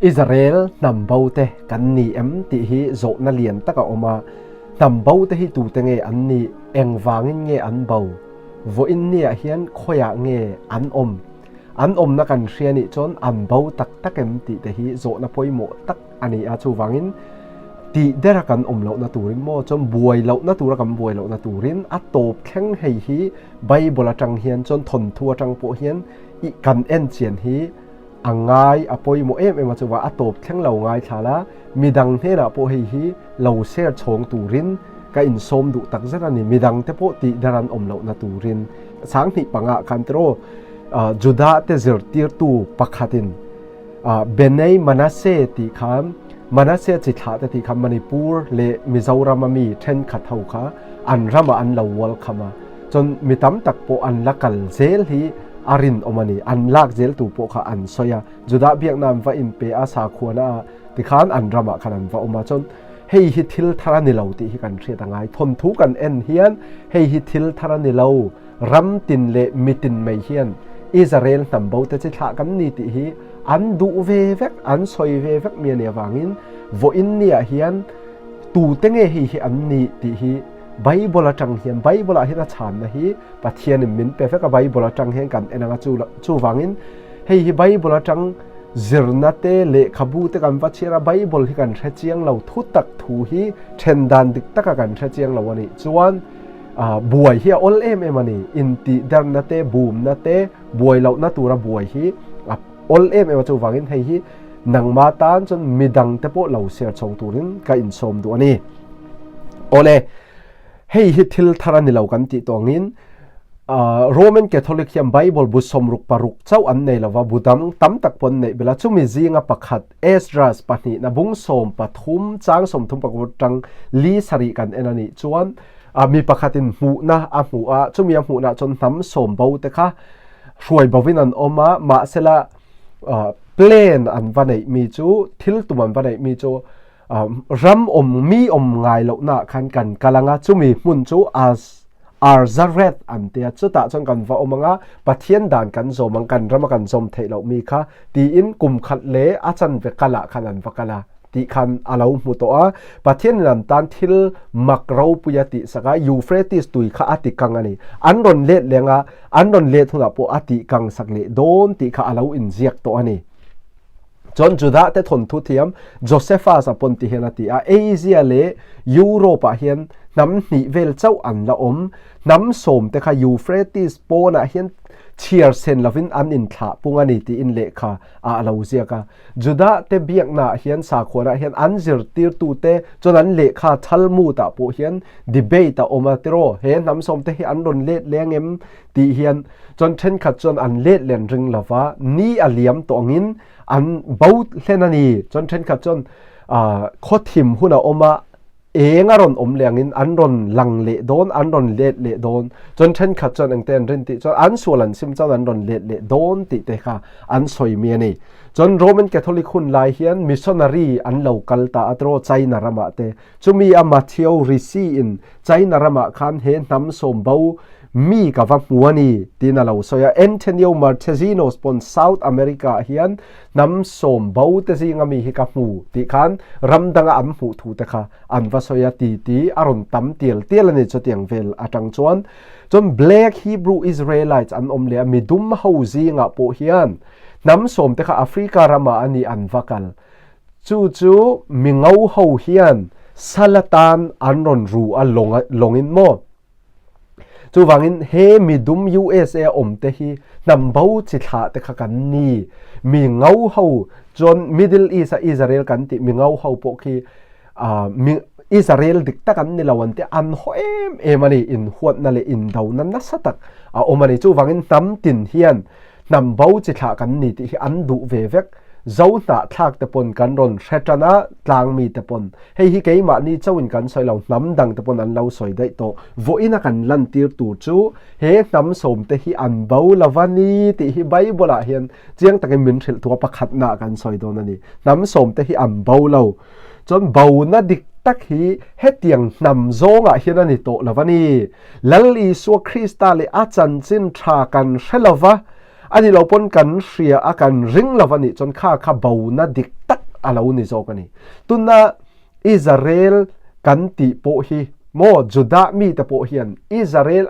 Israel hnam bo te kan ni em tih hi zawhna lian tak a awm a, hnam bo te hi tute nge an nih, engvangin nge an bo, vawiin niah hian khawiah nge an awm, an awmna kan hria nih chuan an bo tak tak em tih te hi zawhna pawimawh tak a ni a, chuvangin tih dera kan awm lohna turin maw chuan buai lohna tura kan buai lohna turin a tawp thleng hei hi Bible atang hian chuan thawnthu atang pawh hian i kan en chian hi a ngai a pawimawh em em a chuva a tawp thleng lo ngai thla la midang hnenah pawh hei hi lo share chhawng turin ka insawm duh tak zet a ni midang te pawh tih dar an awm lohna turin sanghnih panga khan tiraw Judah te zirtirtu pakhatin Benei Manasseh tih kha Manasseh chi thlah te tih kha Manipur leh Mizoram a mi thenkhat ho kha an ramah an lo welcome a chuan mi tam tak pawh an la kal zel hi a rinawm a ni an lak zel tur pawh kha an sawi a Judah biakna an va inpe a sakhuana ah tikhan an ramah khan an va awm a chuan hei hi thil thar a ni lo tih hi kan hriat a ngai thawnthu kan en hian hei hi thil thar a ni lo Ram tin leh mitin mai hian Israel hnam bo te chi thlah kan ni tih hi an duh ve vek, an sawi ve vek mi a nih avangin vawiin niah hian tute nge hei hi an nih tih hi Bible atang hian Bible ah hian a chhanna hi Pathianin min pe vek a, Bible atang hian kan en ang a, chuvangin hei hi Bible atang zirna te lehkhabu te kan va chhiar a, Bible hi kan hre chiang lo, thu tak thu hi then dan dik taka kan hre chiang lo a nih chuan Buai hi a awl em em a ni. Intihderna te, bumna te, buai lohna tura buai hi a awl em em a. Chuvangin hei hi nangma tan chuan midang te pawh lo share chhawng turin ka insawm duh a ni. Awle, hei hi thil thar a ni lo kan tih tawh angin Roman Catholic hian Bible bu 66 chauh an nei lova, bu dang tam tak pawh an neih belh a. Chumi zinga pakhat Esdras pahnihna bung 13 chang 34 tang li sarih kan en a nih chuan mi pakhatin hmuhna a hmu a, chumi a hmuhna chuan hnam sawm bo te kha hruai bovin an awm a, mahsela plan an va neih mi chu thil tum an va neih mi chu ram awm mi awm ngai lohna khan kan kal anga chumi hmun chu as Arzareth an tia chutah chuan kan va awm anga Pathian dan kan zawm ang kan rama kan zawm theih loh mi kha tiin kum khat leh a chanve kalah khan an va kal a tih khan a lo hmu tawh a Pathianin an tan thil mak ropui a tih sak a Euphrates tui kha a ti kang a ni an rawn let leng a an rawn let hunah pawh a tih kang sak leh dawn tih kha a lo inziak tawh a ni. Chuan Judah te thawnthu thiam Josephus a pawn ti hian a ti a, Asia leh Europe ah hian hnam hnih vel chauh an la awm. Hnam sawm te kha Euphrates pawnah hian chhiar sen lovin an inthlah pung a ni tiin lehkha ah a lo ziak a. Judah te biakna ah hian sakhuanah hian an zirtirtu te chuan an lehkha Talmud ah pawh hian debate a awm a tiraw, he hnam sawm te hi an rawn let leng em? Tih hian chuan thenkhat chuan an let len ring lova, ni a liam tawh angin an bo hlen a ni. Chuan thenkhat chuan khaw thim hun a awm a, eng a rawn awm leh angin an rawn lang leh dawn, an rawn let leh dawn. Chuan thenkhat chuan engte an rin tih chuan an sual an sim chuan an rawn let leh dawn tih te kha an sawi mi a ni. Chuan Roman Catholic hun lai hian missionary an lo kal ta a tiraw China ramah te. Chumi a Matthew Risi in China ramah khan he hnam sawm bo Mi ka va hmu a ni, tiin a lo sawi a. Antonio Marchezinos pawn South America ah hian hnam sawm bo te zinga mi hi ka hmu tih khan ram danga an hmuh thu te kha an va sawi a ti ti a rawn tam tial tial a ni chutiang vel atang chuan. Chuan Black Hebrew Israelites an awm leh a, midum ho zingah pawh hian hnam sawm te kha Africa ramah a ni an va kal. Chu chu mi ngo ho hian sal atan an rawn ru a lawngin maw? Chuvangin he midum USA a awm te hi hnam bo chi thlah te kha kan ni. Mi ngo ho chuan Middle East a Israel kan tih mi ngo ho pawh khi mi Israel dik tak an ni lo an ti an haw em em a ni. Inhuatna leh indona nasa tak a awm a ni. Chuvangin hnam tin hian hnam bo chi thlah kan ni tih hi an duh ve vek. Zo hnahthlak te pawn kan rawn hre tan a, tlang mi te pawn. Hei hi keimahni chauhin kan sawi lo, hnam dang te pawn an lo sawi daih tawh. Vawiin a kan lantir tur chu he hnam sawm te hi an bo lo va ni tih hi Bible ah hian chiang takin min hrilh thu a, pakhatna ah kan sawi dawn a ni. Hnam sawm te hi an bo lo. Chuan bona dik tak hi hetiang hnam zawngah hian a ni tawh lo va ni. Lal Isua Krista leh a chanchin tha kan hre lo va. A nih loh pawn kan hria a kan ring lo a nih chuan kha kha bona dik tak a lo ni zawk a ni. Tuna Israel kan tih pawh hi maw Judah mite pawh hian Israel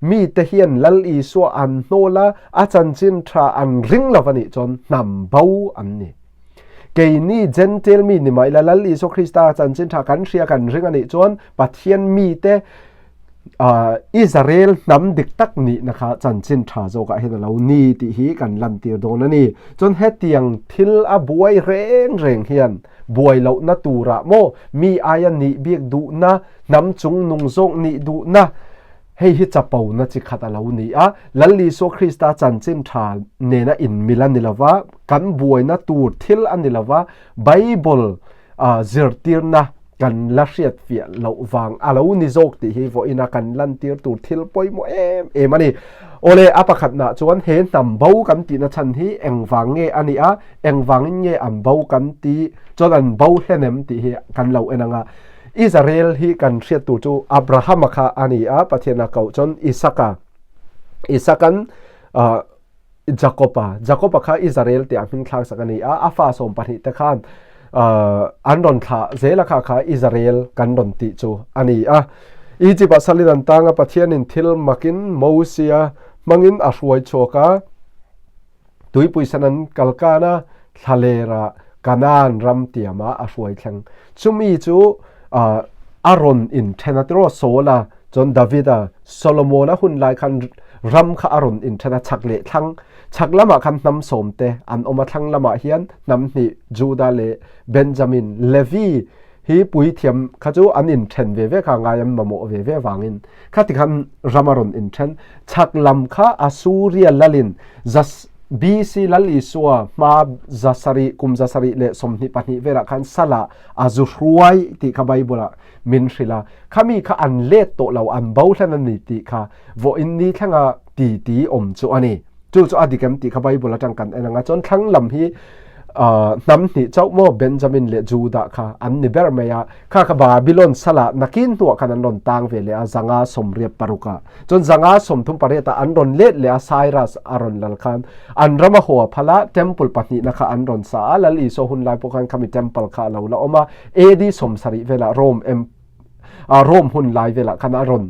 mite hian Lal Isua an hnawl a, a chanchin tha an ring lo a nih chuan hnam bo an ni. Keini Gentile mi ni mah ila Lal Isua Krista chanchin tha kan hria kan ring a nih chuan Pathian mite Israel hnam dik tak nihna kha chanchin tha zawkah hian a lo ni tih hi kan lantir dawn a ni. Chuan hetiang thil a buai reng reng hian buai lohna turah maw mi aia nih bik duhna, hnam chung nung zawk nih duhna hei hi chapona chi khat a lo ni a. Lal Isua Krista chanchin tha nena inmil a ni lova, kan buaina tur thil a ni lova, Bible zirtirna kan la hriat fiah loh vang a lo ni zawk tih hi vawiina kan lantir tur thil pawimawh em em a ni. Awle, a pakhatnah chuan he hnam bo kan tihna chhan hi engvang nge a nih a, engvangin nge an bo kan tih chuan an bo hlen em tih hi kan lo en ang a. Israel hi kan hriat tur chu Abrahama kha a ni a, Pathian a koh chuan Isaka, Isakan Jakob-a, Jakob-a kha Israel tia hming thlak sak a ni a, a fa 12 te khan an rawn thlah zel a kha kha Israel kan rawn tih chu a ni a. Egypt-ah salin an tang a, Pathianin thil makin Mosia hmangin a hruai chhuak a, tuipui san an kal kan a, thlalera Kanaan ram tiama a hruai thleng. Chumi chu a rawn inthen a tiraw Saul-a Chuan Davida, Solomona hun lai khan ram kha a rawn inthen a, chhak leh thlang. Chhak lamah khan hnam sawmte an awm a, thlang lamah hian hnam hnih, Juda leh Benjamin, Levi hi puithiam kha chu an inthen ve ve kha ngai an mamawh ve ve vangin khati khan ram a rawn inthen. Chhak lam kha Assuria lalin BC Lal Isua hma 700, kum 722 velah khan Salah a zu hruai tih kha Bible-ah min hrilh a, khami kha an let tawh lo, an bo hlen a ni tih kha vawiin ni thlenga ti ti awm chu a ni. Chu chu a dik em tih kha Bible atang kan en ang a, chuan thlang lam hi hnam hnih chauh maw Benjamin leh Judah kha an ni ber mai a, kha kha Babylon sala nakin hnuah khan an rawn tang ve leh a, 586 ah. Chuan 538 ah an rawn let leh a, Cyrus a rawn lal khan an ram a haw a phal a, temple pahnihna kha an rawn sa a, Lal Isua hun lai pawh khan khami temple kha a lo la awm a, AD 70 velah Rome em a Rome hun lai velah khan a rawn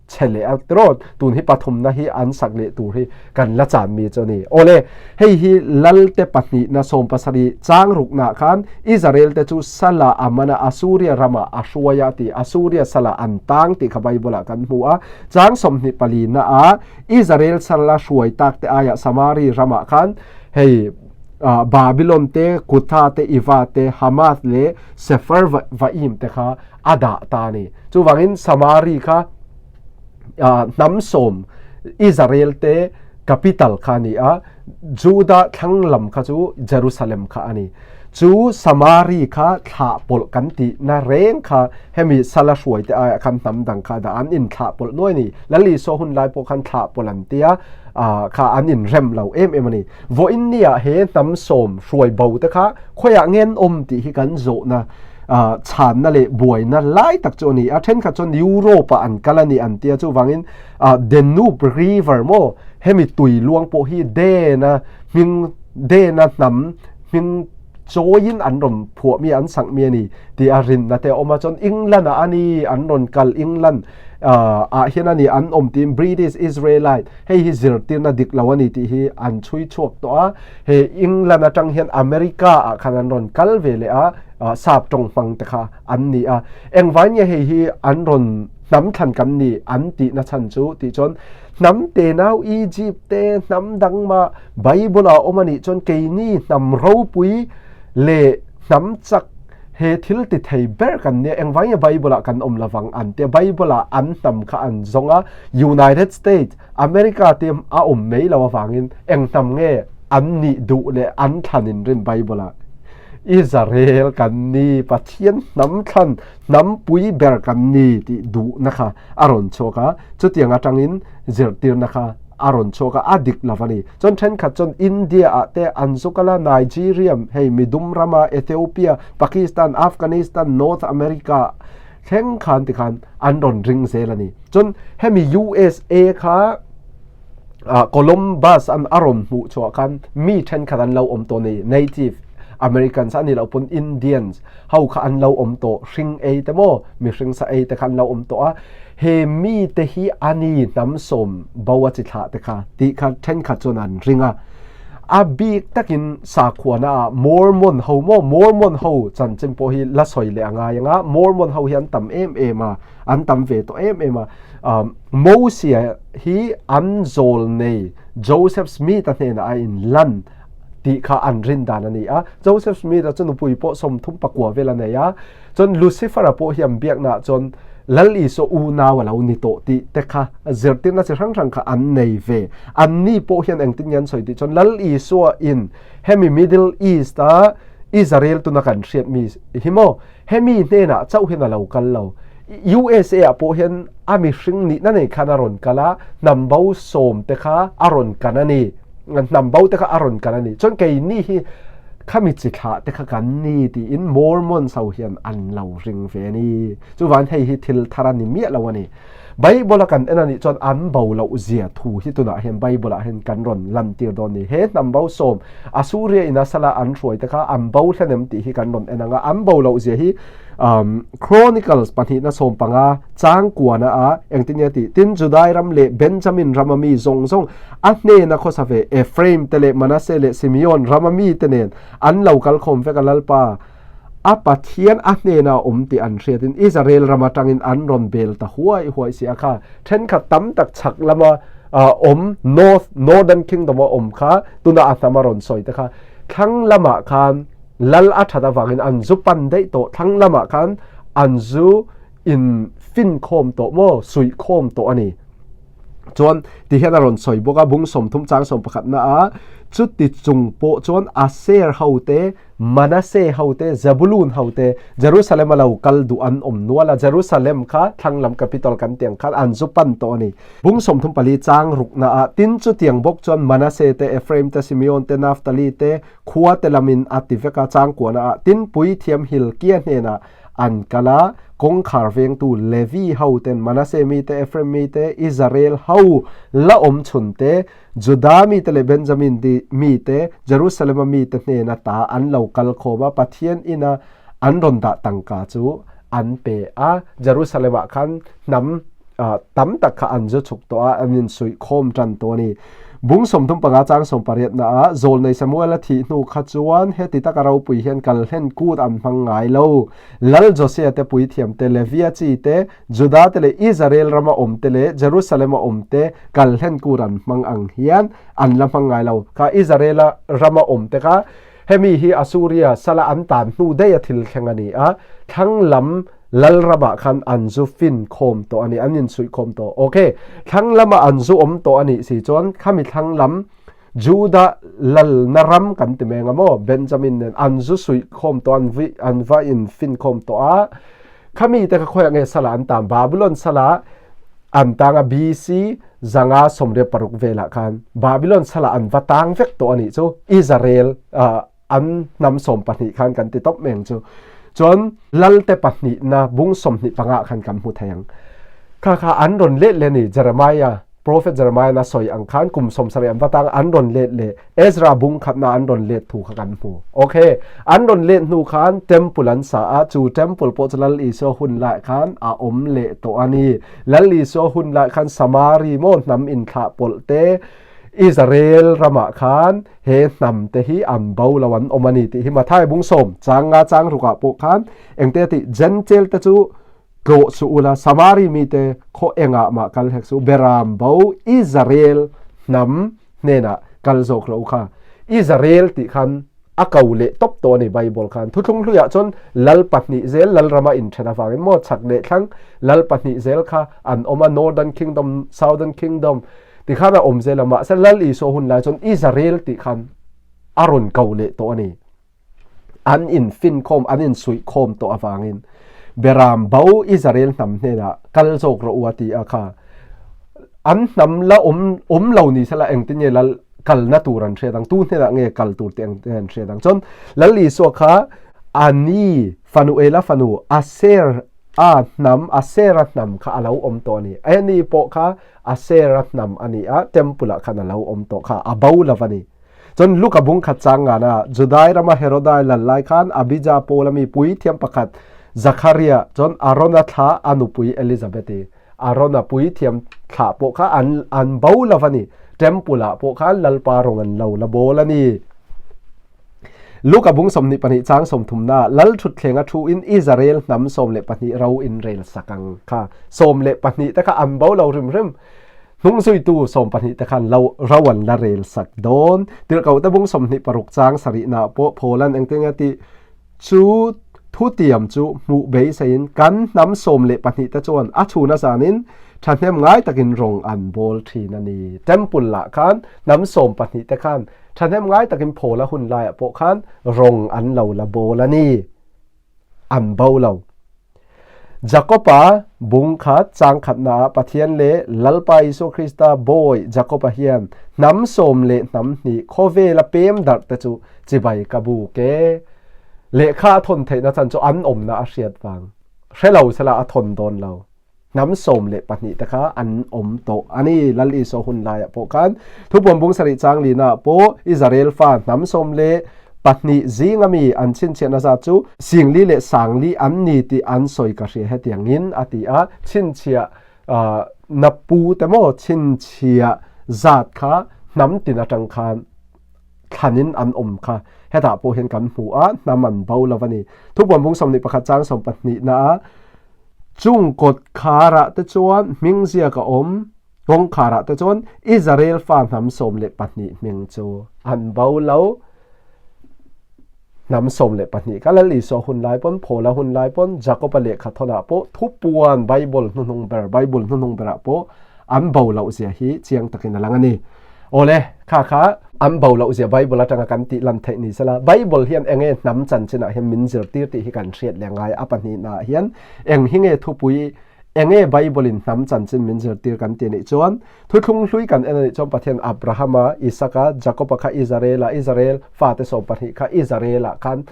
che leh a tiraw tun hi pathumna hi an sak leh tur hi kan la chan mi chu ni awle hei hi lalte pahnihna 17 chang rukna khan Israel te chu sala amana Assuria rama a hruaia ti Assuria sala an tang ti kha Bible ah kan hmu a chang 24 na a Israel sala hruai tak te aia Samari rama khan hei Babylon te, Kutha te, Iva te, Hamath leh Sepharvaim te kha a dah ta a ni. Chuvangin Samari kha hnam sawm Israel te capital kha a ni a, Juda thlang lam kha chu Jerusalem kha a ni. Chu Samari kha thlah pawlh kan tihna reng kha hemi sala hruai te aiah khan hnam dang kha a dah a, an inthlah pawlh nuai a ni. Lal Isua hun lai pawh khan thlah pawlh an tia, kha an inrem lo em em a ni. Vawiin nia he hnam sawm hruai bo te kha khawiah nge an awm tih hi kan zawhna chhanna leh buaina lai tak chu a ni a. Thenkhat chuan Europe ah an kal a ni an tia chuvangin Danube River maw hemi tui luang pawh hi Dena hming Dena hnam hming chawiin an rawn phuah mi an sak mi a ni tih a rinna te a awm a. Chuan England ah a ni an rawn kal England ah hian a ni an awm tiin British Israelite Hei hi zirtirna dik lo a ni tih hi an chhui chhuak tawh a, he England atang hian America ah khan an rawn kal ve leh a, sap tawng hmang te kha an ni a. Engvai nge hei hi an rawn hnam thlan kan ni an tihna chhan chu tih chuan hnam tenau Egypt te hnam dang mah Bible ah awm a nih chuan keini hnam ropui leh hnam chak He thil ti thei ber kan nia, engvang nge Bible ah kan awm lovang an tia, Bible ah an hnam kha an zawng a, United States, America te a awm mai lo avangin eng hnam nge an nih duh leh an thlan in rin Bible ah Israel kan ni, Pathian hnam thlan, hnam pui ber kan ni tih duhna kha a rawn chhuak a, chutiang atangin zirtirna kha a rawn chhuak a, a dik lo a ni. Chuan thenkhat chuan India ah te an zu kal a, Nigeria, hei midum rama Ethiopia, Pakistan, Afghanistan, North America thleng khan tikhan an rawn ring zel a ni. Chuan hemi USA kha Columbus an a rawn hmuh chhuah khan mi thenkhat an lo awm tawh ni, Native Americans a nih loh pawn Indians ho kha an lo awm tawh, hring ei te maw mihring sa ei te kha an lo awm tawh a, he mi te hi a ni hnam sawm bo a chi thlah te kha tih kha thenkhat chuan an ring a. A bik takin sakhuana ah Mormon ho maw Mormon ho chanchin pawh hi la sawi leh a ngai ang a, Mormon ho hi an tam em em a, an tam ve tawh em em a. Mosia hi an zawl nei Joseph Smith-a hnenah a inlan tih kha an rin dan a ni a. Joseph Smith-a chu nupui pawh 34 vel a nei a. Chuan Lucifer-a pawh hi an biaknaah chuan Lal Isua unau a lo ni tawh tih te kha zirtirna chi hrang hrang kha an nei ve. Anni pawh hian engtin nge an sawi tih chuan Lal Isua in hemi Middle East-a Israel tuna kan hriat mi hi maw Hemi hnenah chauh hian a lo kal lo. USA ah pawh hian a mihring nihna nei khan a rawn kal a, hnam bo sawm te kha a rawn kan a ni. Hnam bo te kha a rawn kan a ni. Chuan keini hi khami chi thlah te kha kan ni tiin Mormons ho hian an lo ring ve a ni. Chuvan hei hi thil thar a ni miah lo a ni. Bible a kan en a nih chuan an bo loh zia thu hi tunah hian Bible ah hian kan rawn lantir dawn a ni. He hnam bo sawm Asuria ina sala an hruai te kha an bo hlen em tih hi kan rawn en ang a, an bo loh zia hi Chronicles pahnihna 15 chang kuana a engtin nge tih tin Judai ram leh Benjamin rama mi zawng zawng a hnena khawsa ve Ephraim te leh Manasseh leh Simeon rama mi te nen an lo kal khawm vek a Lalpa A Pathian a hnena a awm tih an hriatin Israel ram atangin an rawn bel ta huai huai si a kha. Thenkhat tam tak chhak lama awm North, Northern Kingdom a awm kha tuna a hnam a rawn sawi te kha thlang lamah khan lal a that avangin an zu pan daih tawh, thlang lamah khan an zu in fin khawm tawh maw, suih khawm tawh a ni. Chuan ti hian a rawn sawi bawk a, bung 30 chang 11 na a chuti chung pawh chuan Aser ho te Manasseh ho te, Zebulun ho te, Jerusalem a lo kal duh an awm nual a, Jerusalem kha thlang lam capital kan tih ang khan an zu pan tawh a ni. Bung 34 chang rukna ah tin chutiang bawk chuan Manasseh te, Ephraim te, Simeon te, Naphtali te khua te lamin a ti vek a, chang kuana ah tin puithiam Hilkia hnenah an kal a, kawngkhar vengtu Levi ho ten Manasseh mi te, Ephraim mi te, Israel ho la awm chhun te, Juda mite leh Benjamin mite, Jerusalem-a mite hnena ta an lo kal khawm a, Pathian ina an rawn dah tangka chu an pe a. Jerusalem-ah khan hnam tam tak kha an zu chhuk tawh a, an insuih khawm tan tawh a ni. Bung 35 chang 18-naah Zawlnei Samuel-a thih hnu kha chuan heti taka ropui hian kalhlen kut an hmang ngai lo. Lal Josiah te puithiam te, Levia chi te, Juda te leh Israel rama awm te leh Jerusalem-a awm te kalhlen kur an hmang ang hian an la hmang ngai lo. Kha Israel-a rama awm te kha hemi hi Assuria sala an tan hnu daih a thil thleng a ni a, thlang lam lal ramah khan an zu fin khawm tawh a ni, an insuih khawm tawh. Ok, thlang lama an zu awm tawh a nih si chuan khami thlang lam Juda lalna ram kan ti meng a maw, Benjamin nen an zu suih khawm tawh, an vi, an va in fin khawm tawh a. Khami te kha khawiah nge sala an tan? Babylon sala an tang a BC 586 velah khan Babylon sala an va tang vek tawh a nih chu. Israel an hnam 12 khan kan ti tawp meng chu. Chuan lalte pahnihna bung 25 khan kan hmu thei ang. Kha kha an rawn let leh a ni Jeremiah Prophet Jeremiah a sawi ang khan kum 70 an va tang an rawn let leh Ezra bung khatna an rawn let thu kha kan hmu. Ok, an rawn let hnu khan temple an sa a, chu temple pawh chu Lal Isua hun lai khan a awm leh tawh a ni. Lal Isua hun lai khan Samari maw hnam inthlah pawlh te Israel ramah khan he hnam te hi an bo lo an awm a ni tih hi Mathai bung 10 chang nga chang rukah pawh khan engte a tih Gentile te chu tlawh suh ula, Samari mite khaw engah mah kal hek suh, Beram bo Israel hnam hnenah kal zawk lo kha. Israel tih khan a ko leh tawp tawh a ni Bible khan. Thuthlung hluiah chuan lal pahnih zel lalrama inthen avangin maw chhak leh thlang lal pahnih zel kha an awm a, Northern Kingdom, Southern Kingdom ti khan a awm zel a, mahse Lal Isua hun lai chuan Israel tih khan a rawn ko leh tawh a ni. An infinkhawm, an insuihkhawm tawh avangin Beram bo Israel hnam hnenah kal zawk rawh u a ti a kha. An hnam la awm awm lo ni sela engtin nge lal kalna tur an hriat ang, tu hnenah nge kal tur tih engtin an hriat ang. Chuan Lal Isua kha a ni Fanuela fanu Aser. A hnam, Asera hnam kha a lo awm tawh a ni. Ani pawh kha Asera hnam a ni a, temple ah khan a lo awm tawh kha, a bo lo a ni. Chuan Luka bung khat chang ngana Judai rama Herodai lal lai khan Abija pawla mi puithiam pakhat Zakharia chuan Arona thla a nupui Elizabeth-i Arona puithiam thlah pawh kha an an bo lo a ni. Temple ah pawh khan Lalpa rawng an lo la bawl a ni. Luka bung 22 chang 30 na Lal thutthleng a thu in Israel hnam 12 ro in rel sak ang kha. 12 te kha an bo lo rim rim. Hnung zuitu 12 te khan lo ro an la rel sak dawn. Tirhkohte bung 26 chang 7 na pawh Pawlan engtin nge tih chu thutiam chu hmuh beiseiin kan hnam 12 te chuan a chhun a zanin thahnem ngai takin rawng an bawl thin a ni. Temple ah khan hnam 12 te khan thahnem ngai takin Pawla hun laiah pawh khan rawng an lo la bawl a ni. An bo lo. Jakoba bung khat chang khatnaah Pathian leh Lalpa Isua Krista bawi Jakoba hian hnam sawm leh hnam hnih khawvela pem darh te chu chibai ka buk e. Lehkha a thawn theihna chan chu an awmna a hriat vang. Hre lo sela a thawn dawn lo. Hnam 12 te kha an awm tawh a ni. Lal Isua hun laiah pawh khan Thupuan bung sarih chang lina pawh Israel fa hnam 12 zinga mi an chhinchhiahna zat chu singli leh sangli an ni tih an sawi ka hria hetiangin a ti a. Chhinchhiah na pu te maw chhinchhiah zat kha hnam tin atang khan thlanin an awm kha hetah pawh hian kan hmu a, hnam an bo lo a ni. Thupuan bung 21 chang 12 na a Chung kawt kharah te chuan hming ziak a awm, kawngkharah te chuan Israel fa hnam 12 hming chu an bo lo. Hnam 12 kha Lal Isua hun lai pawn, Paula hun lai pawn, Jakoba lehkha thawnah pawh thupuan Bible hnuhnung ber, Bible hnuhnung berah pawh an bo loh zia hi chiang takin a lang a ni. Awle, kha kha an bo loh zia Bible atanga kan tih lan theih ni sela, Bible hian eng nge hnam chanchinah hian min zirtir tih hi kan hriat leh ngai. A pahnihnaah hian eng hi nge thupui, eng nge Bible in hnam chanchin min zirtir kan ti nih chuan, thuthlung hlui kan en a nih chuan Pathian Abrahama, Isaka, Jakoba kha Israela, Israel fate 12 kha Israel-ah khan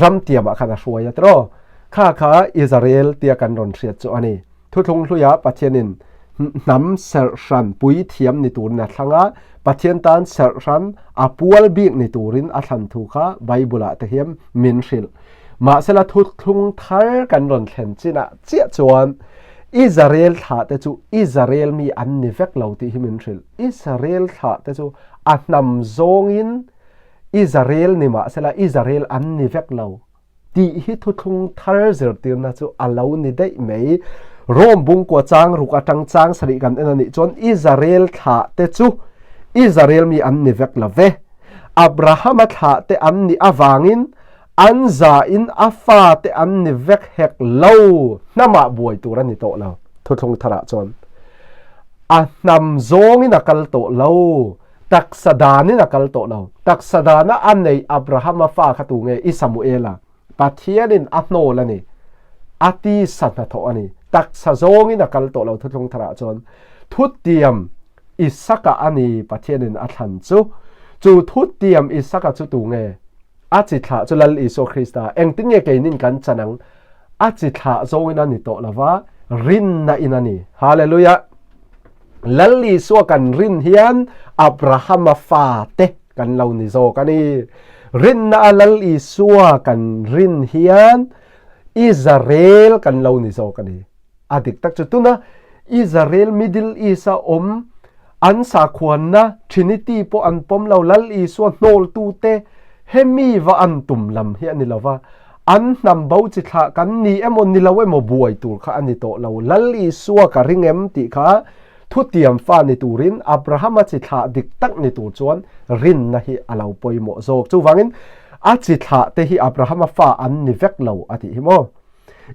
ram tiamah khan a hruai a tiraw? Kha kha Israel tia kan rawn hriat chu a ni. Thuthlung hluia Pathianin hnam serhhran puithiam ni turin a thlang a, Pathian tan serhhran a pual bik ni turin a thlan thu kha Bible-ah te hian min hrilh. Mahsela thuthlung thar kan rawn thlen chinah chiah chuan Israel thlahte chu Israel mi an ni vek lo tih hi min hrilh. Israel thlahte chu a hnam zawngin Israel ni mahsela Israel an ni vek lo. Tih hi thuthlung thar zirtirna chu a lo ni daih mai. Rome bungkua chang ruk atang chang sarih kan en a nih chuan Israel thlah te chu Israel mi an ni vek lo ve. Abrahama thlah te an nih avangin an zain a fa te an ni vek hek lo. Hnamah buai tur a ni tawh lo thuthlung tharah chuan. A hnam zawngin a kal tawh lo. Taksa danin a kal tawh lo. Taksa dana a neih Abrahama fa kha tu nge? I Samuela. Pathianin a hnawl a ni. A tisa hnathawh a ni. Taksa zawngin a kal tawh lo thuthlung tharah chuan. Thutiam Isaka a ni Pathianin a thlan chu. Chu thutiam Isaka chu tu nge? A chi thlah chu Lal Isua Krista. Engtin nge keinin kan chan ang? A chi thlah zawngin a ni tawh lo va, rinna in a ni. Hallelujah! Lal Isua kan rin hian Abrahama fate kan lo ni zawk a ni. Rinna a Lal Isua kan rin hian Israel kan lo ni zawk a ni. A dik tak chu tuna Israel Middle East a awm an sakhuanna Trinity pawh an pawm lo Lal Isua hnawltute hemi va an tum lam hi a ni lova. An hnam bo chi thlah kan ni emaw ni lo emaw buai tur kha a ni tawh lo. Lal Isua ka ring em tih kha thutiam fa ni turin Abrahama chi thlah dik tak ni tur chuan rinna hi a lo pawimawh zawk. Chuvangin a chi thlah te hi Abrahama fa an ni vek lo a tih hi maw.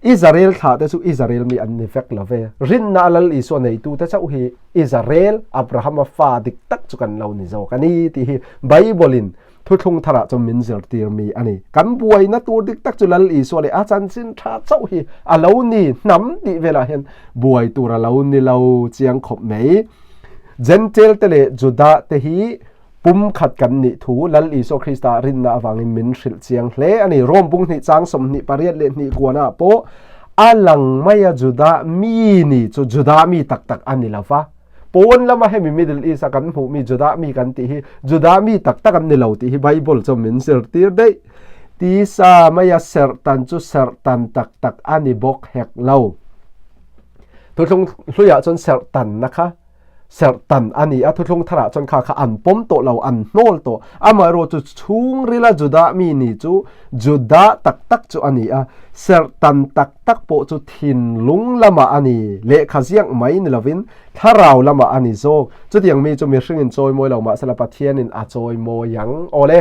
Israel thlah te chu Israel mi an ni vek lo ve. Rinna a Lal Isua neitu te chauh hi Israel Abrahama fa dik tak chu kan lo ni zawk a ni tih hi Bible in Thuthlung tharah chuan min zirtir mi a ni. Kan buaina tur dik tak chu Lal Isua leh a chanchin tha chauh hi a lo ni. Hnam tih velah hian buai tur a lo ni lo chiang khawp mai. Jentail te leh Judah te hi pumkhat kan nih thu Lal Isua Krista rinna avangin min hrilh chiang hle a ni. Rom bung hnih chang 28 leh hnih kuanah pawh. A lang maia Juda mi ni chu Juda mi tak tak a ni lo va. Pawn lama hemi Middle East a kan hmuh mi Juda mi kan tih hi Juda mi tak tak an ni lo tih hi Bible chuan min zirtir daih. Tisa maia serhtan chu serhtan tak tak a ni bawk hek lo. Thuthlung hluiah chuan serhtanna kha serhtan a ni a, thuthlung tharah chuan kha kha an pawm tawh lo, an hnawl tawh. Amaherawh chu chhungrila Judah mi ni chu Judah tak tak chu a ni a, serhtan tak tak pawh chu thinlung lamah a ni, lehkha ziak mai ni lovin thlarau lamah a ni zawk. Chutiang mi chu mihringin chawimawi lo mahsela Pathianin a chawimawi ang. Awle,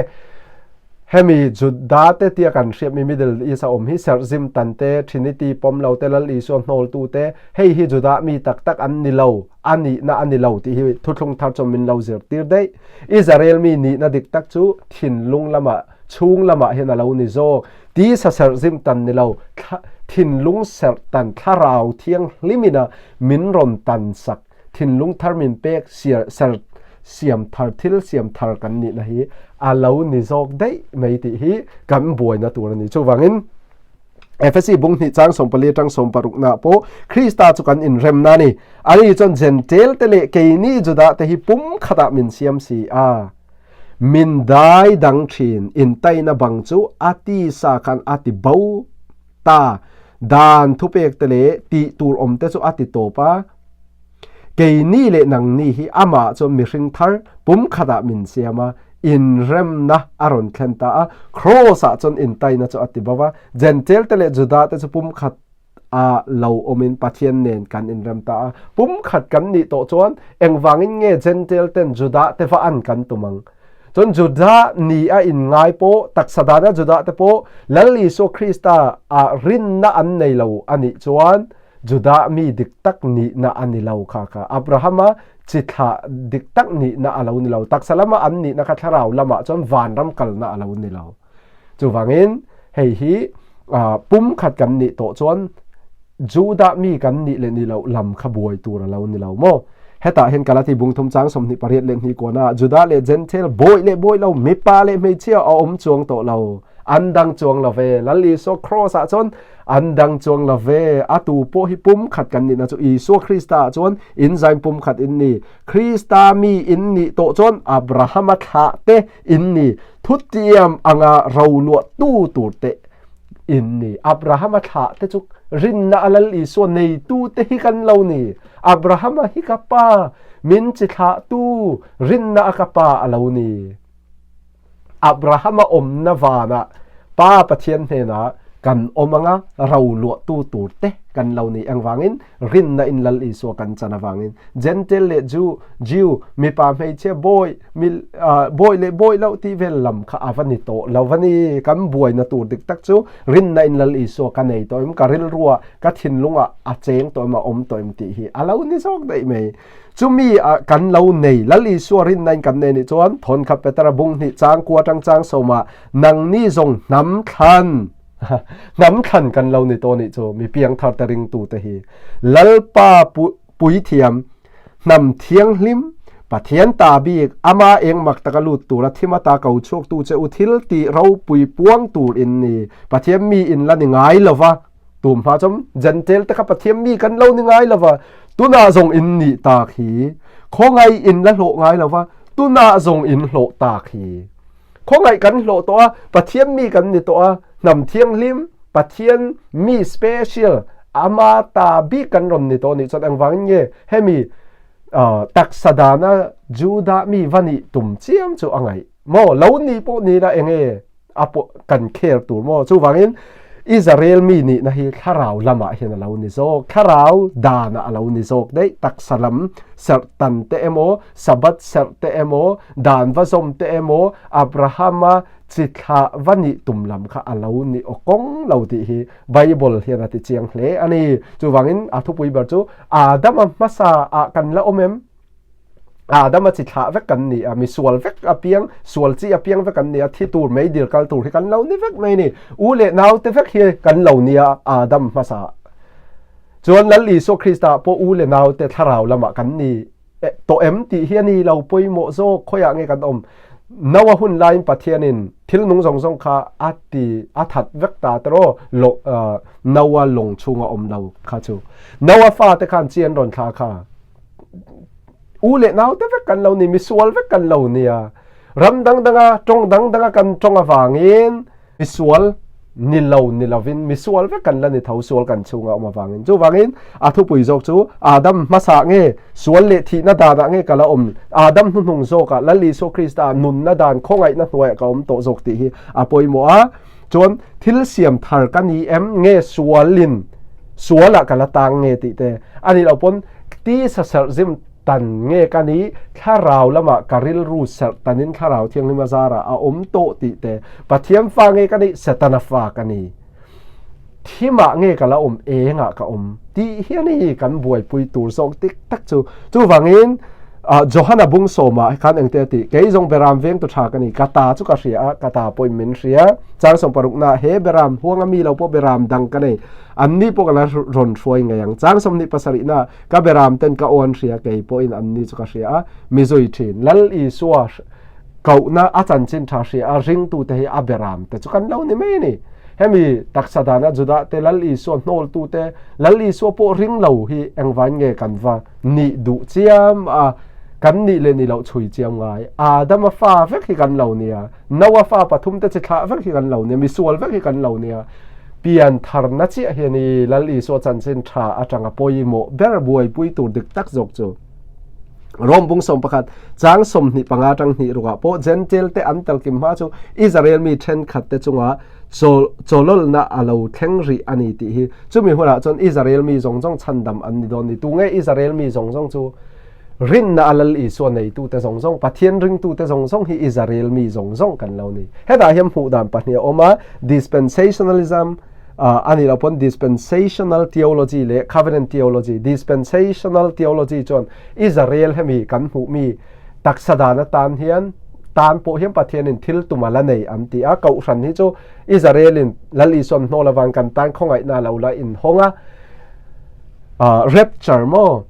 hemi Judah te tia kan hriat mi Middle East a awm hi serhzim tan te, Trinity pawm lo te, Lal Isua hnawltu te, Hei hi Judah mi tak tak an ni lo, a nihna a ni lo tih hi thuthlung thar chuan min lo zirtir daih. Israel mi nihna dik tak chu thinlung lamah, chhung lamah hian a lo ni zawk. Tisa serh zim tan ni lo, thinlung serh tan thlarau thianghlimina min rawn tan sak, thinlung thar min pek serh siam thar, thil siam thar kan nihna hi a lo ni zawk daih mai tih hi kan buaina tur a ni. Chuvangin. Efesi bung hnih chang 14 atang 16 na pawh Krista chu kan inremna a ni. Ani chuan Gentail te leh keini Judah te hi pum khatah min siam si a. Min dai dang thin intaina bang chu a tisa khan a ti bo ta. Dan thupek te leh tih tur awm te chu a ti tawp a. Keini leh nangni hi amah chuan mihring thar pum khatah min siam a, inremna a rawn thlen ta a. Kraws-ah chuan intaina chu a ti bo va, Jentail-te leh Judah-te chu pum khat a lo awmin Pathian nen kan inrem ta a. Pum khat kan nih tawh chuan engvangin nge Jentail-ten Judah-te va an kan tum ang? Chuan Judah ni a inngai pawh, taksa dana Judah-te pawh Lal Isua Krista ah rinna an nei lo a nih chuan, Judah mi dik tak nihna a ni lo kha kha Abrahama chi thlah dik tak nihna a lo ni lo. Taksa lama an nihna kha thlarau lamah chuan vanram kalna a lo ni lo. Chuvangin hei hi pumkhat kan nih tawh chuan Judah mi kan nih leh nih loh lam kha buai tur a lo ni lo maw? Hetah hian Galati bung thum chang 28 leh hnih kuana Judah leh Gentile bawih leh bawih lo mipa leh hmeichhia a awm chuang tawh lo. An dang chuang lo ve. Lal Isua Kraws ah chuan an dang chuang lo ve. A tu pawh hi pumkhat kan nihna chu Isua Krista ah chuan inzaim pumkhat in ni. Krista mi in nih tawh chuan Abrahama thlah te in ni. Thutiam anga roluah tu tur te in ni. Abrahama thlah te chu rinna a Lal Isua neitu te hi kan lo ni. Abrahama hi ka pa, min chi thlah tu, rinna a ka pa a lo ni. Abrahama awmna vanah Pa Pathian hnenah kan awm anga ro luahtu tur te kan lo ni. Engvangin? Rinna in Lal Isua kan chan avangin. Gentile leh Jew, Jew, mipa hmeichhia bawi, mi, bawi leh bawi loh tih vel lam kha a va ni tawh lo va ni. Kan buaina tur dik tak chu rinna in Lal Isua ka nei tawh em, ka rilruah, ka thinlungah a cheng tawh em, a awm tawh em tih hi a lo ni zawk daih mai. Chumi ah kan lo nei, Lal Isua rinna in kan nei nih chuan Thawnkhat Petera bung hnih chang kua tang chang sawmah nangni zawng hnam thlan, hnam thlan kan lo ni tawh nih chu mi piangthar te ringtu te hi Lalpa puithiam, hnam thianghlim, Pathian ta bik, ama eng mak taka lut tura thim ata ko chhuaktu che u thil tih ropui puang tur in ni, Pathian mi in la ni ngai lova. Tum hma chuan Gentile te kha Pathian mi kan lo ni ngai lova, tunah zawng in nih tak hi. Khawngaih in la hlawh ngai lova, tunah zawng in hlawh tak hi. Khawngaih kan hlawh tawh a, Pathian mi kan ni tawh a, hnam thianghlim, Pathian mi special, ama ta bik kan rawn ni tawh nih chuan engvangin nge hemi taksa dana Judah mi va nih tum chiam chu a ngaih maw? Lo ni pawh ni la enge? a pawh kan khel tur maw? Chuvangin Israel mi nihna hi thlarau lamah hian a lo ni zawk, thlarau danah a lo ni zawk daih, taksa lam serh tan te emaw, Sabbath serh te emaw, dan va zawm te emaw, Abrahama chi thlah va nih tum lam kha a lo ni aw kawng lo tih hi Bible hian a ti chiang hle a ni. Chuvangin a thupui ber chu Adama hmasa ah kan la awm em? Adama chi thlah vek kan ni a, mi sual vek a piang, sual chi a piang vek kan ni a, thi tur mei dil kal tur hi kan lo ni vek mai ni. U leh nau te vek hi kan lo ni a, Adam hmasa. Chuan Lal Isua Krista pawh u leh nau te thlarau lamah kan ni tawh em tih hi a ni lo pawimawh zawk, khawiah nge kan awm? Noa hun laiin Pathianin thil nung zawng zawng kha a ti a that vek ta teraw Noa lawng chhunga awm lo kha chu. Noa fate khan chi an rawn thla kha. U leh naute vek kan lo ni, misual vek kan lo nia. Ram dang danga tawng dang danga kan tawng avangin Misual ni lo ni lovin misual vek kan la ni tho, sual kan chhunga awm avangin. Chuvangin a thupui zawk chu Adam hmasa nge sual leh thihna danah nge ka la awm, Adam hnuhnung zawkah Lal Isua Krista nunna dan khawngaihna hnuaiah ka awm tawh zawk tih hi a pawimawh a. Chuan thil siam thar ka ni em nge sualin sualah ka la tang nge tih te a nih loh pawn tisa serh zim Tan nge ka nih, thlarau lamah ka rilru serh tanin thlarau thianghlim a zarah a awm tawh tih te, Pathian fa nge ka nih, Setana fa ka ni. Thimah nge ka la awm, engah ka awm tih hi a ni kan buaipui tur zawk dik tak chu. Chuvangin Johana bung sawmah khan engte a tih, Kei zawng beram vengtu tha ka ni, ka ta chu ka hria a, ka ta pawhin min hria. Chang sawmparuknaah he beram huanga mi lo pawh beram dang ka nei, anni pawh ka la rawn hruai ngei ang. Chang 27naah Ka beram ten ka aw an hria, kei pawhin anni chu ka hria a, mi zui thin. Lal Isua kohna a chanchin tha hria a, ringtute hi a beram te chu kan lo ni mai a ni. Hemi taksa dana Judah te Lal Isua hnawltute, Lal Isua pawh ring lo hi engvain nge kan va nih duh chiam a, kan nih leh nih loh chhui chiam ngai. Adama fa vek hi kan lo nia. Noa fa pathumte chi thlah vek hi kan lo nia, misual vek hi kan lo nia. Pian tharna chiah hi a ni, Lal Isua chanchin tha atanga pawimawh ber buaipui tur dik tak zawk chu. Rom bung 11 chang 25 atang hnih rukah pawh Gentile te an tel kim hma chu Israel mi thenkhat te chunga chawlawlna a lo thleng rih a ni tih hi. Chumi hunah chuan Israel mi zawng zawng chhandam an ni dawn ni. Tunge Israel mi zawng zawng chu? Rinna a Lal Isua neitute zawng zawng, Pathian ringtute zawng zawng hi Israel mi zawng zawng kan lo ni. Hetah hian hmuh dan pahnih a awm a, Dispensationalism a nih loh pawn Dispensational Theology leh Covenant Theology. Dispensational Theology chuan Israel hemi kan hmuh mi taksa dan atan hian tan pawh hian Pathianin thil tum a la nei an ti a, Kohhran hi chu Israelin Lal Isuan hnawl avang kan tan khawngaihna a lo la inhawng a. Rapture maw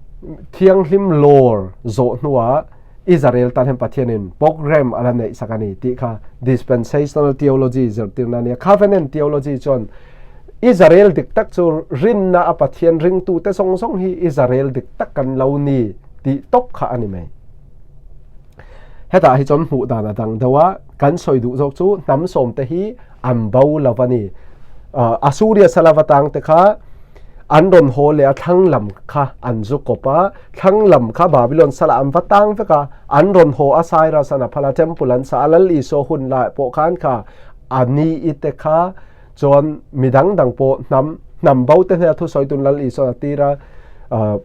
thianghlim lawr zawh hnuah Israel tan hian Pathianin program a la neih sak a ni tih kha dispensational theology zirtirna a ni a. Covenant theology chuan Israel dik tak chu rinna a Pathian ringtute zawng zawng hi Israel dik tak kan lo ni tih tawp kha a ni mai. Hetah hi chuan hmuh dan a dang deuh a, kan sawi duh zawk chu hnam sawmte hi an bo lo a ni. Assuria salava tangte kha an rawn haw leh a, thlang lam kha an zu kawp a, thlang lam kha Babylon salah an va tang vek a, an rawn haw a Cyrus an a phal a, temple an sa a, Lal Isua hun lai pawh khan kha a ni i te kha Chuan mi dang dang pawh hnam hnam bo te hnena thusawi tun Lal Isuan a tir a,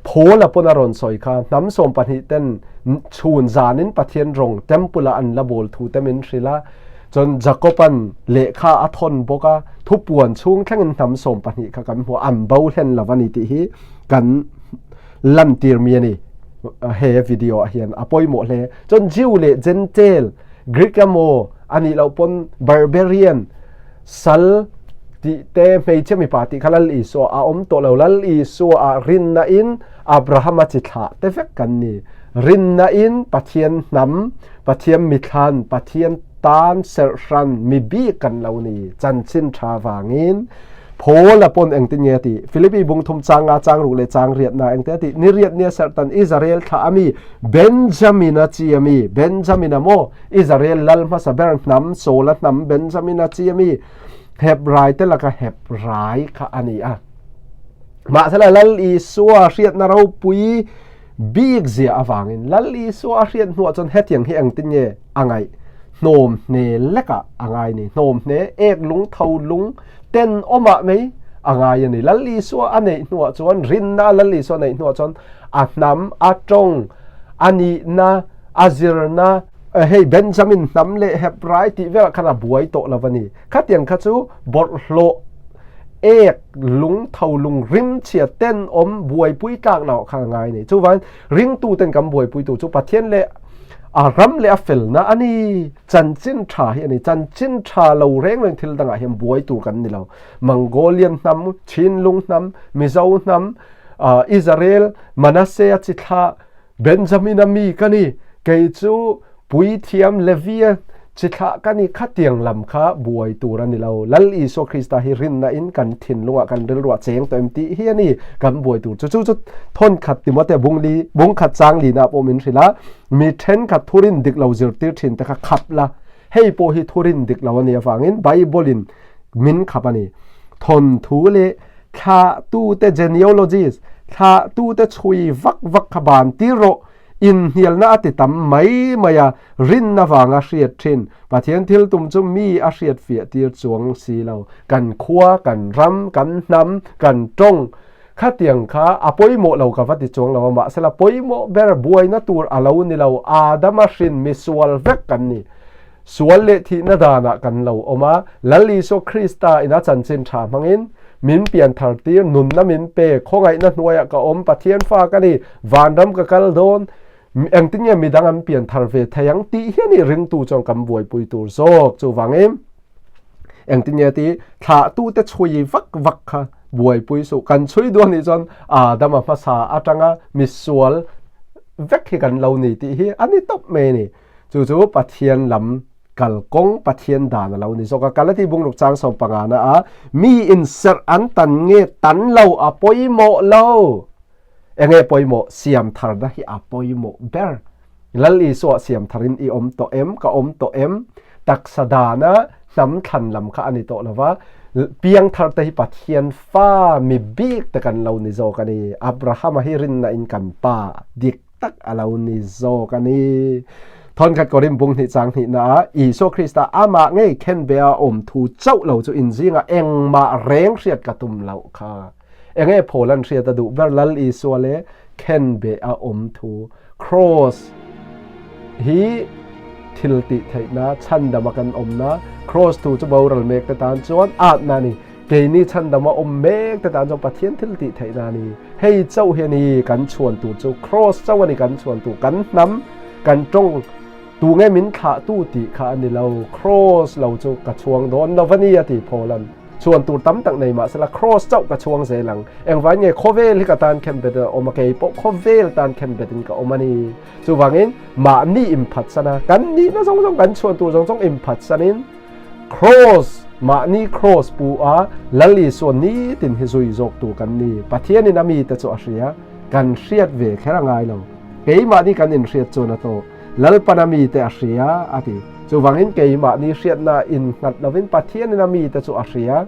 Paul-a pawn a rawn sawi kha, hnam 12 ten chhun zanin Pathian rawng temple ah an la bawl thu te min hrilh a, chuan Jacob-a'n lehkha a thawn bawk a, thupuan chhung thlengin hnam 12 kha kan hmu a, an bo hlen lo a ni tih hi kan lantir mi a ni he video ah hian a pawimawh hle. Chuan Jew leh Gentile, Greek emaw a nih loh pawn Barbarian, Sal tih te hmeichhia mipa tih kha Lal Isua a awm tawh lo. Lal Isua ah rinna in Abrahama chi thlah te vek kan ni. Rinna in Pathian hnam, Pathian mithlan, Pathian tan serhhran mi bik kan lo ni. Chanchin tha vangin Paul a pawn engtin nge a tih? Philippi bung thum chang nga chang ruk leh chang riat na engte a tih? Ni riat nia serhtan Israel thlah ami Benjamina chi ami Benjamina maw? Israel lal hmasa ber hnam Saula hnam Benjamina chi ami Hebrai te laka Hebrai kha a ni a. Mahsela Lal Isua hriatna ropui bik zia avangin Lal Isua a hriat hnuah chuan hetiang hi engtin nge a ngaih? Hnawm hne lekah a ngai ni. Hnawm hne ek lung tho lung ten awmah mai a ngai a ni. Lal Isua a neih hnuah chuan rinna Lal Isua a neih hnuah chuan a hnam, a tawng, a nihna, A zirna, Hei Benjamin hnam leh Hebrai tih velah khan a buai tawh lo a ni. Khatiang kha chu bawlhhlawh, ek, lung, tho lung, rimchhia, tenawm, buaipui tlak loh kha a ngai a ni. Chuvangin ringtuten kan buaipui tur chu Pathian leh a ram leh a felna a ni. Chanchin tha hi a ni. Chanchin tha lo reng reng thil dangah hian buai tur kan ni lo. Mongolian hnam, Chinlung hnam, Mizo hnam, Israel, Manasseh-a chi thlah, Benjamin-a mi ka ni, kei chu Puithiam Levia chi thlah ka ni khatiang lam kha buai tur a ni lo. Lal Isua Krista hi rinna in kan thinlungah kan rilruah cheng tawh em tih hi a ni kan buai tur chu. Chu chu thawnkhat Timothea bungli bungkhat chang lina pawh min hrilh a, mi thenkhat thurin dik lo zirtir thin te kha khap la, hei pawh hi thurin dik lo a nih avangin Bible in min khap a ni. Thawnthu leh thlahtute genealogies, thlahtute chhui vak vak kha ban tir rawh. Inhnialna a ti tam mai mai a, rinna vanga hriat thin. Pathian thil tum chu mi a hriat fiah tir chuang si lo. Kan khua, kan ram, kan hnam, kan tawng khatiang kha a pawimawh lo ka va ti chuang lo a, mahsela pawimawh ber buaina tur a lo ni lo. Adama hrin misual vek kan ni. Sual leh thihna danah kan lo awm a, Lal Isua Krista ina chanchin tha hmangin min pian thar tir, nunna min pe, khawngaihna hnuaiah ka awm, Pathian fa ka ni, vanram ka kal dawn, engtin nge midang an pian thar ve thei ang tih hian i ringtu chuan kan buaipui tur zawk. Chuvangin engtin nge ti thlahtute chhui vak vak kha buaipui suh, kan chhui duh anih chuan Adama hmasa atanga misual vek hi kan lo ni tih hi a ni tawp mai a ni. Chu chu Pathian lam kalkawng, Pathian dan a lo ni zawk a. Galati bungruk chang 15 na a mi in serh an tan nge tan lo a pawimawh lo. Enge pawimawh? Siam tharna hi a pawimawh ber. Lal Isua siam tharin i awm tawh em? Ka awm tawh em? Taksa dana hnam thlan lam kha a ni tawh lova, piang thar te hi Pathian fa mi bik te kan lo ni zawk a ni. Abrahama hi rinna in kan pa dik tak a lo ni zawk a ni. Thawnkhat Korin bung hnih chang hnihna ah Isua Krista amah ngei khenbe a awm thu chauh lo chu inzingah engmah reng hriat ka tum loh kha. Enge Paul an hriat a duh ber Lal Isua leh khenbe a awm thu Cross hi thil tih theihna chhandama kan awmna Cross thu chu boral mek te tan chuan atna a ni. Keini chhandama awm mek te tan chuan Pathian thil tih theihna a ni. Hei chauh hi a ni kan chhuan tur chu, Kraws chauh a ni kan chhuan tur, kan hnam, kan tawng, tu nge min thlah tu tih kha a ni lo, Kraws lo chu ka chhuang dawn lo va ni a ti Paula'n. Chhuan tur tam tak nei mahsela Kraws chauh ka chhuang zel ang. Engvai nge khawvel hi ka tan khenbet in a awm a, kei pawh khawvel tan khenbet in ka awm a ni. Chuvangin mahni inphatsan a, kan nihna zawng zawng kan chhuan tur zawng zawng inphatsanin, Cross, mahni cross pu a Lal Isua nitin hi zui zawk tur kan ni. Pathianin a mite chu a hria, kan hriat ve kher a ngai lo. Keimahni kan inhriat chuan a tawh. Lalpan a mite a hria, a ti. Chuvangin keimahni hriatna innghat lovin Pathianin a mite chu a hria.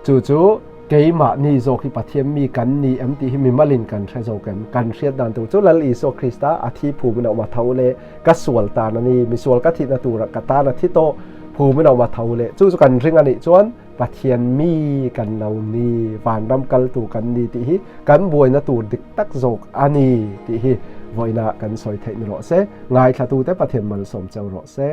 Chu chu keimahni zawk hi Pathian mi kan ni em tih hi mimalin kan hre zawk em? Kan hriat dan tur chu Lal Isua Krista a thi phumin a awm a tho leh ka sual tan a ni, misual ka thihna turah ka tan a thi tawh phumin a awm a tho leh chu chu kan ring a nih chuan Pathian mi kan lo ni, vanram kaltu kan ni tih hi kan buaina tur dik tak zawk a ni tih hi vawiinah kan sawi theih ni rawh se. Ngaithlatute Pathian malsawm cheu rawh se.